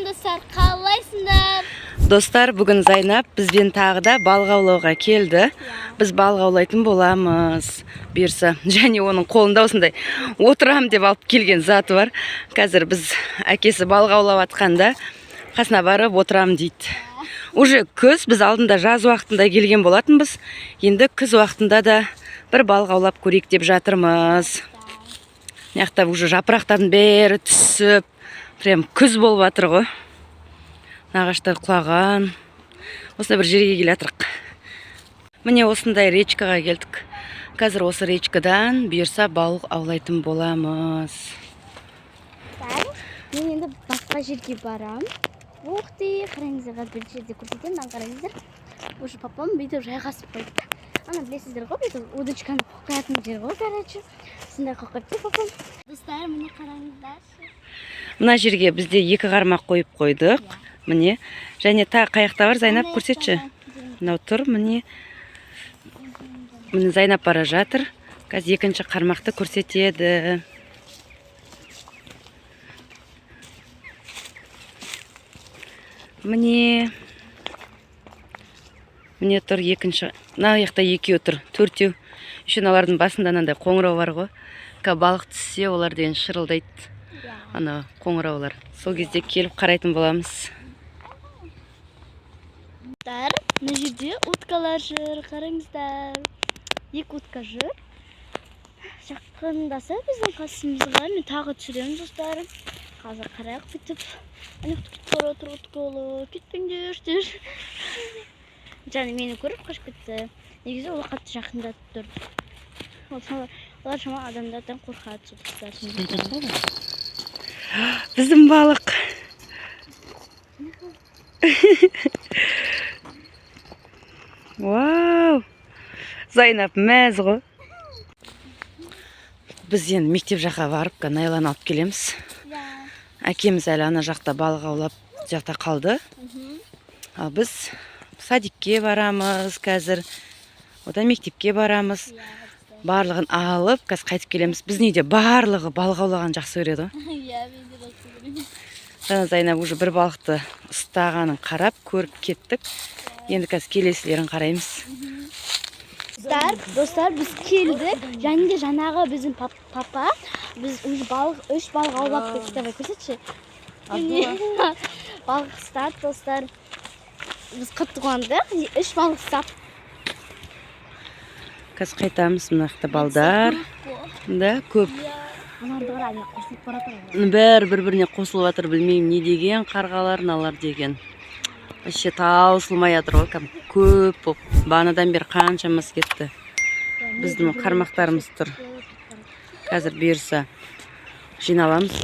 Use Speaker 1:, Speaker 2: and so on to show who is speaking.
Speaker 1: Сәлем, достар, қалайсыңдар?
Speaker 2: Достар, бүгін Зайнап бізбен тағы да балық аулауға келді. Біз балық аулайтын боламыз, бұйырса. Және оның қолында осындай отырам деп алып келген заты бар. Қазір біз әкесі балық аулап жатқанда қасына барып отырам дейді. Уже күз, біз алдында жаз уақытында келген болатынбыз. Енді күз уақытында да бір балық аулап көрейік деп жатырмыз. Мына жақта уже жапырақтардың бәрі түсіп, прям күз болып жатыр ғой. Ағаштар құлаған. Осындай бір жерге келе жатырық. Міне, осындай речкаға келдік. Қазір осы речкадан, бұйырса, балық аулайтын боламыз.
Speaker 1: Мен енді басқа жерге барам. Ух ты, қараңыздар, қазір бір жерде көрсетемін, мынаны қараңыздар. Уже папам бүйтіп жайғасып қойыпты. Ана білесіздер ғой, бүйтіп удочканы қойып қоятын жер ғой, короче. Сондай қойып қойыпты папам. Достар, міне, қараңыздаршы.
Speaker 2: Мына жерге бізде екі қармақ қойып қойдық. Міне, және тағы қаяқта бар, Зайнап, көрсетші. Мынау тұр, міне. Міне, Зайнап бара жатыр. Қазір екінші қармақты көрсетеді. Міне, міне тұр екінші. Мына жақта екеуі тұр, төртеу. Еще мыналардың басында мынандай қоңырау бар ғой. Қазір балық түссе, олар деген шырылдайды ана қоңыраулар. Сол кезде келіп қарайтын боламыз.
Speaker 1: Достар, мына жерде уткалар жүр, қараңыздар. Екі утка жүр. Жақындаса біздің қасымызға, мен тағы түсіремін, достар. Қазір қарайық бүйтіп. Ана жақта кетіп бара жатыр уткалар. Кетпеңдерші деп. Және мені көріп қашып кетті. Негізі олар қатты жақындатып тұр. Олар шамалы адамдардан қорқады, достар.
Speaker 2: Біздің балық. Вау! Зайнап мәз ғой. Біз енді мектеп жаққа барып Найланы алып келеміз. Әкеміз әлі ана жақта балық аулап жақта қалды. Ал біз садикке барамыз қазір. Одан мектепке барамыз. Барлығын алып, қазір қайтып келеміз. Біздің үйде барлығы балық аулағанды жақсы көреді ғой.
Speaker 1: Иә, мен де жақсы көремін.
Speaker 2: Жаңа Зайнап уже бір балықты ұстағанын қарап, көріп кеттік. Енді қазір келесілерін қараймыз.
Speaker 1: Достар, достар, біз келдік. Және де жаңағы біздің папа біз уже балық, үш балық аулап кеттік. Давай, көрсетші. Міне, балық ұстады, достар. Біз қатты қуандық. Үш балық ұстап.
Speaker 2: Қазір қайтамыз. Мына жақта балдар да көп.
Speaker 1: Мыналарды қара, ана қосылып бара жатыр.
Speaker 2: Бәрі бір біріне қосылып жатыр. Білмеймін, не деген қарғалар мыналар деген. Вообще таусылмай жатыр ғой кәдімгі көп болып. Бағанадан бері қаншамасы кетті. Біздің қармақтарымыз тұр. Қазір, бұйырса, жиналамыз.